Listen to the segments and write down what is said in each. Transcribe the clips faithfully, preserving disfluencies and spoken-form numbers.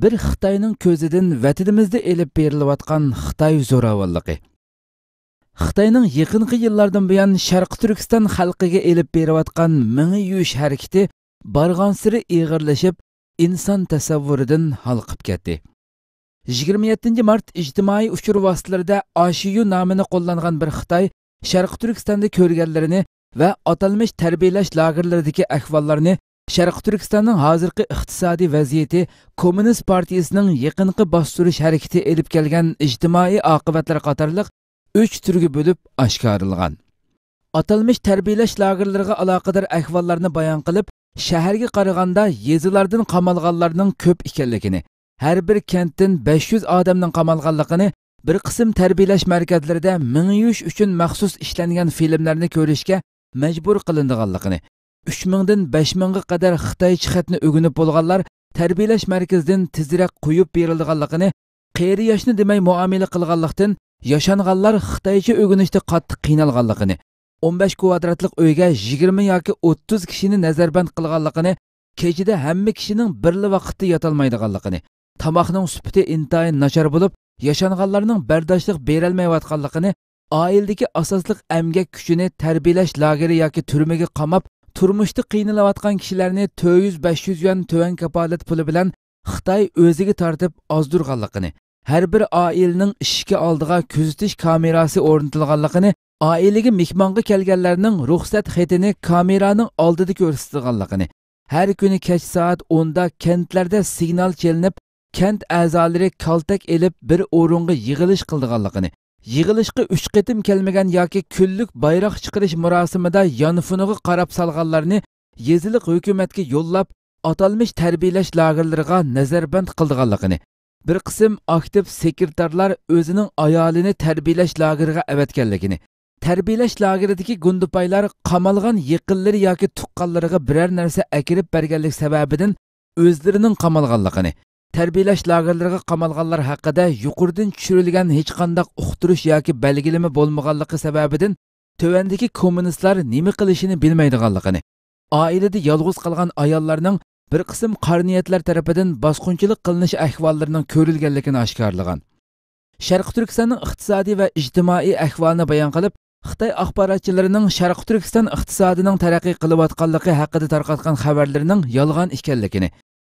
بىر خىتاينىڭ كۆزىدىن ۋەتىنىمىزدە ئېلىپ بېرىلىۋاتقان خىتاي زوراۋانلىقى. خىتاينىڭ يېقىنقى يىللاردىن بۇيان شەرقىي تۈركىستان خەلقىگە ئېلىپ بېرىۋاتقان مېڭە يۇيۇش ھەرىكىتى بارغانسېرى ئېغىرلىشىپ، ئىنسان تەسەۋۋۇرىدىن ھالقىپ كەتتى. يىگىرمە يەتتىنچى مارت ئىجتىمائىي ئۇچۇر ۋاسىتىلىرىدە ئاشىيۇ نامىنى قوللانغان بىر خىتاي شەرقىي تۈركىستاندا كۆرگەنلىرىنى ۋە ئاتالمىش تەربىيەلەش لاگېرلىرىدىكى ئەھۋاللارنى، شەرقىي تۈركىستاننىڭ ھازىرقى ئىقتىسادىي ۋەزىيىتى، كوممۇنىست پارتىيىسىنىڭ يېقىنقى باستۇرۇش ھەرىكىتى ئېلىپ كەلگەن ئىجتىمائىي ئاقىۋەتلەر قاتارلىق ئۈچ تۈرگە بۆلۈپ ئاشكارىلىغان. ئاتالمىش تەربىيەلەش لاگېرلىرىغا ئالاقىدار ئەھۋاللارنى بايان قىلىپ، شەھەرگە قارىغاندا يېزىلاردىن قامالغانلارنىڭ كۆپ ئىكەنلىكىنى، ھەر بىر كەنتتىن بەش يۈز ئادەمنىڭ قامالغانلىقىنى، بىر قىسىم تەربىيەلەش مەركەزلىرىدە مېڭە يۇيۇش ئۈچۈن مەخسۇس ئىشلەنگەن فىلىملەرنى كۆرۈشكە مەجبۇر قىلىنىدىغانلىقىنى، ئۈچ مىڭدىن بەش مىڭغا قەدەر خىتايچە خەتنى ئۆگىنىپ بولغانلار تەربىيەلەش مەركىزىدىن تېزرەك قويۇپ بېرىلىدىغانلىقىنى، قېرى ياشنى دېمەي مۇئامىلە قىلغانلىقتىن، ياشانغانلار خىتايچە ئۆگىنىشتە قاتتىق قىينالغانلىقىنى، ئون بەش كۋادراتلىق ئۆيگە يىگىرمە ياكى ئوتتۇز كىشىنى نەزەربەند قىلغانلىقىنى، كېچىدە ھەممە كىشىنىڭ بىرلا ۋاقىتتا ياتالمايدىغانلىقىنى، تاماقنىڭ سۈپىتى ئىنتايىن ناچار بولۇپ، ياشانغانلارنىڭ بەرداشلىق بېرەلمەيۋاتقانلىقىنى، ئائىلىدىكى ئاساسلىق ئەمگەك كۈچىنى تەربىيەلەش لاگېرى ياكى تۈرمىگە قاماپ، تۇرمۇشتا قىينىلىۋاتقان كىشىلەرنى تۆت يۈز، بەش يۈز يۈەن تۆۋەن كاپالەت پۇلى بىلەن خىتاي ئۆزىگە تارتىپ ئازدۇرغانلىقىنى، ھەر بىر ئائىلىنىڭ ئىشىكى ئالدىغا كۆزىتىش كامېراسى ئورنىتىلغانلىقىنى، ئائىلىگە مېھمانغا كەلگەنلەرنىڭ رۇخسەت خېتىنى كامېرانىڭ ئالدىدا كۆرسىتىدىغانلىقىنى، ھەر كۈنى كەچ سائەت ئوندا كەنتلەردە سىگنال چېلىنىپ، كەنت ئەزالىرى كالتەك ئېلىپ بىر ئورۇنغا يىغىلىش قىلىدىغانلىقىنى، يىغىلىشقا ئۈچ قېتىم كەلمىگەن ياكى كۈنلۈك بايراق چىقىرىش مۇراسىمىدا يانفونىغا قاراپ سالغانلارنى يېزىلىق ھۆكۈمەتكە يوللاپ، ئاتالمىش تەربىيەلەش لاگېرلىرىغا نەزەربەند قىلىدىغانلىقىنى، بىر قىسىم ئاكتىپ سېكرېتارلار ئۆزىنىڭ ئايالىنى تەربىيەلەش لاگېرىغا ئەۋەتكەنلىكىنى، تەربىيەلەش لاگېرىدىكى گۇندىپايلار قامالغان يېقىنلىرى ياكى تۇغقانلىرىغا بىرەر نەرسە ئەكىرىپ بەرگەنلىك سەۋەبىدىن ئۆزلىرىنىڭ قامالغانلىقىنى، تەربىيەلەش لاگېرلىرىغا قامالغانلار ھەققىدە يۇقىرىدىن چۈشۈرۈلگەن ھېچقانداق ئۇقتۇرۇش ياكى بەلگىلىمە بولمىغانلىقى سەۋەبىدىن تۆۋەندىكى كوممۇنىستلار نېمە قىلىشىنى بىلمەيدىغانلىقىنى، ئائىلىدە يالغۇز قالغان ئاياللارنىڭ بىر قىسىم قارا نىيەتلەر تەرىپىدىن باسقۇنچىلىق قىلىنىش ئەھۋاللىرىنىڭ كۆرۈلگەنلىكىنى ئاشكارىلىغان. شەرقىي تۈركىستاننىڭ ئىقتىسادىي ۋە ئىجتىمائىي ئەھۋالىنى بايان قىلىپ، خىتاي ئاخباراتچىلىرىنىڭ شەرقىي تۈركىستان ئىقتىسادىنىڭ تەرەققىي قىلىۋاتقانلىقى ھەققىدە تارقاتقان خەۋەرلىرىنىڭ يالغان ئىكەنلىكىنى،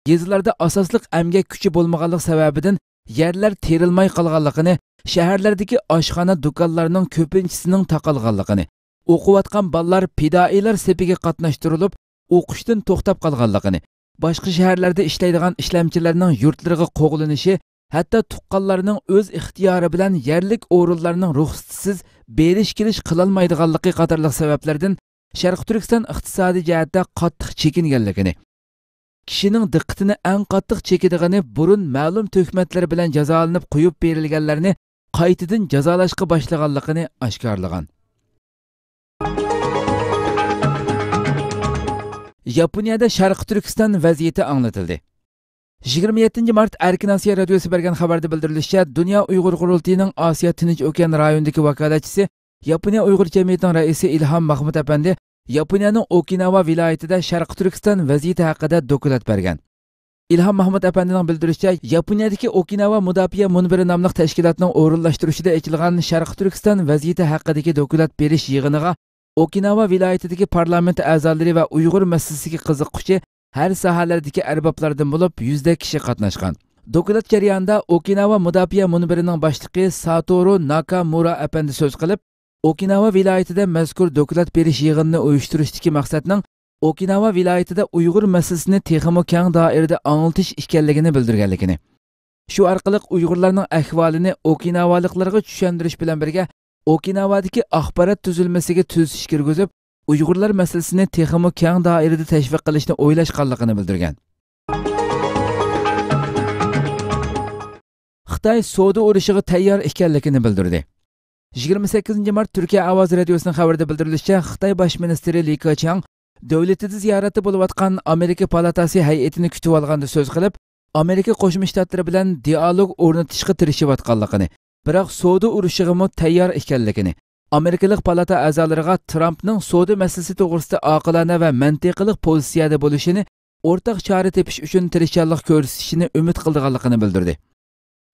يېزىلاردا ئاساسلىق ئەمگەك كۈچى بولمىغانلىق سەۋەبىدىن يەرلەر تېرىلماي قالغانلىقىنى، شەھەرلەردىكى ئاشخانا دۇكانلارنىڭ كۆپىنچىسىنىڭ تاقالغانلىقىنى، ئوقۇۋاتقان بالىلار پىدائىيلار سېپىگە قاتناشتۇرۇلۇپ، ئوقۇشتىن توختاپ قالغانلىقىنى، باشقا شەھەرلەردە ئىشلەيدىغان ئىشلەمچىلەرنىڭ يۇرتلىرىغا قوغلىنىشى، ھەتتا تۇغقانلارنىڭ ئۆز ئىختىيارى بىلەن يەرلىك ئورۇنلارنىڭ رۇخسىتىسىز بېرىش-كېلىش قىلالمايدىغانلىقى قاتارلىق سەۋەبلەردىن شەرقىي تۈركىستان ئىقتىسادىي جەھەتتە قاتتىق چېكىنگەنلىكىنى، كىشىنىڭ دىققىتىنى ئەڭ قاتتىق چېكىدىغىنى بۇرۇن مەلۇم تۆھمەتلەر بىلەن جازالىنىپ قويۇپ بېرىلگەنلەرنى قايتىدىن جازالاشقا باشلىغانلىقىنى ئاشكارىلىغان. ياپونىيەدە شەرقىي تۈركىستان ۋەزىيىتى ئاڭلىتىلدى. يىگىرمە يەتتىنچى مارت ئەركىن ئاسىيا رادىيوسى بەرگەن خەۋەردە بىلدۈرۈلۈشىچە، دۇنيا ئۇيغۇر قۇرۇلتىيىنىڭ ئاسىيا تىنچ ئوكيان رايونىدىكى ۋاكالەتچىسى، ياپونىيە ئۇيغۇر جەمئىيىتىنىڭ رەئىسى ئىلھام مەخمۇت ئەپەندى ياپونىيەنىڭ ئوكىناۋا ۋىلايىتىدە شەرقىي تۈركىستان ۋەزىيىتى ھەققىدە دوكلات بەرگەن. ئىلھام مەخمۇت ئەپەندىنىڭ بىلدۈرۈشىچە، ياپونىيەدىكى ئوكىناۋا مۇداپىئە مۇنبىرى ناملىق تەشكىلاتنىڭ ئورۇنلاشتۇرۇشىدا ئېچىلغان شەرقىي تۈركىستان ۋەزىيىتى ھەققىدىكى دوكلات بېرىش يىغىنىغا ئوكىناۋا ۋىلايىتىدىكى پارلامېنت ئەزالىرى ۋە ئۇيغۇر مەسىلىسىگە قىزىققۇچى ھەر ساھەلەردىكى ئەربابلاردىن بولۇپ يۈزدەك كىشى قاتناشقان. دوكلات جەريانىدا ئوكىناۋا مۇداپىئە مۇنبىرىنىڭ باشلىقى ساتورۇ ناكامۇرا ئەپەندى سۆز قىلىپ، ئوكىناۋا ۋىلايىتىدە مەزكۇر دوكلات بېرىش يىغىنىنى ئۇيۇشتۇرۇشتىكى مەقسەتنىڭ ئوكىناۋا ۋىلايىتىدە ئۇيغۇر مەسىلىسىنى تېخىمۇ كەڭ دائىرىدە ئاڭلىتىش ئىكەنلىكىنى بىلدۈرگەنلىكىنى، شۇ ئارقىلىق ئۇيغۇرلارنىڭ ئەھۋالىنى ئوكىناۋالىقلارغا چۈشەندۈرۈش بىلەن بىرگە، ئوكىناۋادىكى ئاخبارات تۈزۈلمىسىگە تۈزىتىش كىرگۈزۈپ، ئۇيغۇرلار مەسىلىسىنى تېخىمۇ كەڭ دائىرىدە تەشۋىق قىلىشنى ئويلاشقانلىقىنى بىلدۈرگەن. خىتاي سودا ئۇرۇشىغا تەييار ئىكەنلىكىنى بىلدۈردى. يىگىرمە سەككىزىنچى مارت تۈركىيە ئاۋازى رادىيوسىنىڭ خەۋىرىدە بىلدۈرۈلۈشىچە، خىتاي باش مىنىستىرى لى كېچياڭ دۆلىتىدە زىيارەتتە بولۇۋاتقان ئامېرىكا پالاتاسى ھەيئىتىنى كۈتۈۋالغاندا سۆز قىلىپ، ئامېرىكا قوشما شتاتلىرى بىلەن دىئالوگ ئورنىتىشقا تىرىشىۋاتقانلىقىنى، بىراق سودا ئۇرۇشىغىمۇ تەييار ئىكەنلىكىنى، ئامېرىكىلىق پالاتا ئەزالىرىغا ترامپنىڭ سودا مەسىلىسى توغرىسىدا ئاقىلانە ۋە مەنتىقىلىق پوزىتسىيەدە بولۇشىنى ئورتاق چارە تېپىش ئۈچۈن تىرىشچانلىق كۆرسىتىشىنى ئۈمىد قىلىدىغانلىقىنى بىلدۈردى.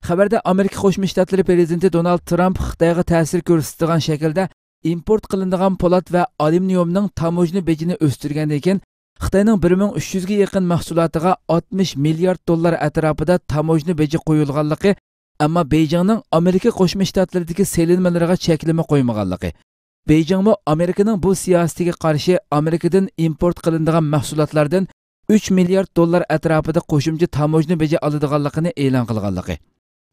خەۋەردە ئامېرىكا قوشما شتاتلىرى پرېزىدېنتى دونالد ترامپ خىتايغا تەسىر كۆرسىتىدىغان شەكىلدە ئىمپورت قىلىنىدىغان پولات ۋە ئاليۇمىنىيومنىڭ تاموژنا بېجىنى ئۆستۈرگەندىن كېيىن، خىتاينىڭ بىر مىڭ ئۈچ يۈزگە يېقىن مەھسۇلاتىغا ئاتمىش مىليارد دوللار ئەتراپىدا تاموژنا بېجى قويۇلغانلىقى، ئەمما بېيجىڭنىڭ ئامېرىكا قوشما شتاتلىرىدىكى سېلىنمىلىرىغا چەكلىمە قويمىغانلىقى، بېيجىڭمۇ ئامېرىكىنىڭ بۇ سىياسىتىگە قارشى ئامېرىكىدىن ئىمپورت قىلىنىدىغان مەھسۇلاتلاردىن ئۈچ مىليارد دوللار ئەتراپىدا قوشۇمچە تاموژنا بېجى ئالىدىغانلىقىنى ئېلان قىلغانلىقى،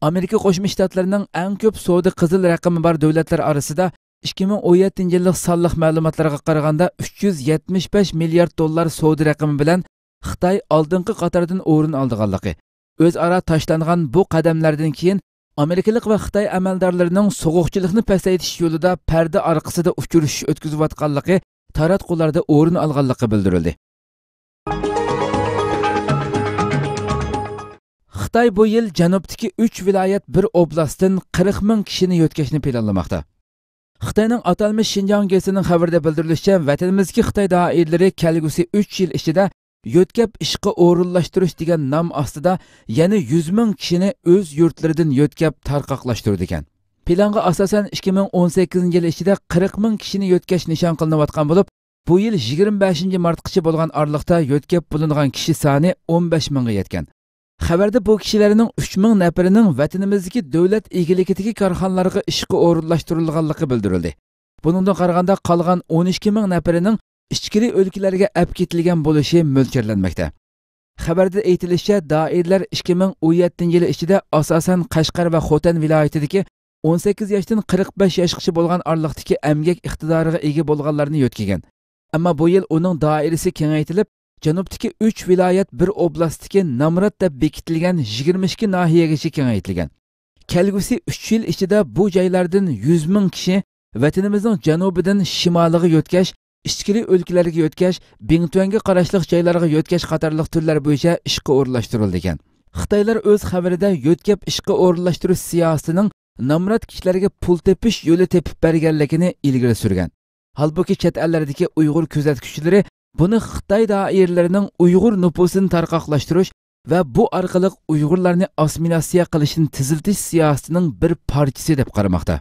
ئامېرىكا قوشما شتاتلىرىنىڭ ئەڭ كۆپ سودا قىزىل رەقىمى بار دۆلەتلەر ئارىسىدا ئىككى مىڭ ئون يەتتىنچى يىللىق سانلىق مەلۇماتلارغا قارىغاندا ئۈچ يۈز يەتمىش بەش مىليارد دوللار سودا رەقىمى بىلەن خىتاي ئالدىنقى قاتاردىن ئورۇن ئالىدىغانلىقى، ئۆزئارا تاشلانغان بۇ قەدەملەردىن كېيىن ئامېرىكىلىق ۋە خىتاي ئەمەلدارلىرىنىڭ سوغۇقچىلىقنى پەسەيتىش يولىدا پەردە ئارقىسىدا ئۇچرىشىش ئۆتكۈزۈۋاتقانلىقى تاراتقۇلاردا ئورۇن ئالغانلىقى بىلدۈرۈلدى. خىتاي بۇ يىل جەنۇبتىكى ئۈچ ۋىلايەت، بىر ئوبلاستتىن قىرىق مىڭ كىشىنى يۆتكەشنى پىلانلىماقتا. خىتاينىڭ ئاتالمىش شىنجاڭ گېزىتىنىڭ خەۋىرىدە بىلدۈرۈلۈشىچە، ۋەتىنىمىزدىكى خىتاي دائىرىلىرى كەلگۈسى ئۈچ يىل ئىچىدە يۆتكەپ ئىشقا ئورۇنلاشتۇرۇش دېگەن نام ئاستىدا يەنە يۈز مىڭ كىشىنى ئۆز يۇرتلىرىدىن يۆتكەپ تارقاقلاشتۇرىدىكەن. پىلانغا ئاساسەن، ئىككى مىڭ ئون سەككىزىنچى يىل ئىچىدە قىرىق مىڭ كىشىنى يۆتكەش نىشان قىلىنىۋاتقان بولۇپ، بۇ يىل يىگىرمە بەشىنچى مارتقىچە بولغان ئارىلىقتا يۆتكەپ بولۇنغان كىشى سانى ئون بەش مىڭغا يەتكەن. خەۋەردە بۇ كىشىلەرنىڭ ئۈچ مىڭ نەپىرىنىڭ ۋەتىنىمىزدىكى دۆلەت ئىگىلىكىدىكى كارخانىلارغا ئىشقا ئورۇنلاشتۇرۇلغانلىقى بىلدۈرۈلدى. بۇنىڭدىن قارىغاندا، قالغان ئون ئىككى مىڭ نەپىرىنىڭ ئىچكىرى ئۆلكىلەرگە ئەپ كېتىلگەن بولۇشى مۆلچەرلەنمەكتە. خەۋەردە ئېيتىلىشىچە، دائىرىلەر ئىككى مىڭ ئون يەتتىنچى يىل ئىچىدە ئاساسەن قەشقەر ۋە خوتەن ۋىلايىتىدىكى ئون سەككىز ياشتىن قىرىق بەش ياشقىچە بولغان ئارىلىقتىكى ئەمگەك ئىقتىدارىغا ئىگە بولغانلارنى يۆتكىگەن. ئەمما بۇ يىل ئۇنىڭ دائىرىسى كېڭەيتىلىپ، جەنۇبتىكى ئۈچ ۋىلايەت، بىر ئوبلاستتىكى نامرات دەپ بېكىتىلگەن يىگىرمە ئىككى ناھىيەگىچە كېڭەيتىلگەن. كەلگۈسى ئۈچ يىل ئىچىدە بۇ جايلاردىن يۈز مىڭ كىشى ۋەتىنىمىزنىڭ جەنۇبىدىن شىمالىغا يۆتكەش، ئىچكىرى ئۆلكىلەرگە يۆتكەش، بىڭتۈەنگە قاراشلىق جايلارغا يۆتكەش قاتارلىق تۈرلەر بويىچە ئىشقا ئورۇنلاشتۇرۇلىدىكەن. خىتايلار ئۆز خەۋىرىدە يۆتكەپ ئىشقا ئورۇنلاشتۇرۇش سىياسىتىنىڭ نامرات كىشىلەرگە پۇل تېپىش يولى تېپىپ بەرگەنلىكىنى ئىلگىرى سۈرگەن. ھالبۇكى، چەت ئەللەردىكى ئۇيغۇر كۆزەتكۈچىلىرى بۇنى خىتاي دائىرىلىرىنىڭ ئۇيغۇر نوپۇسىنى تارقاقلاشتۇرۇش ۋە بۇ ئارقىلىق ئۇيغۇرلارنى ئاسسىمىلياتسىيە قىلىشنى تېزلىتىش سىياسىتىنىڭ بىر پارچىسى دەپ قارىماقتا.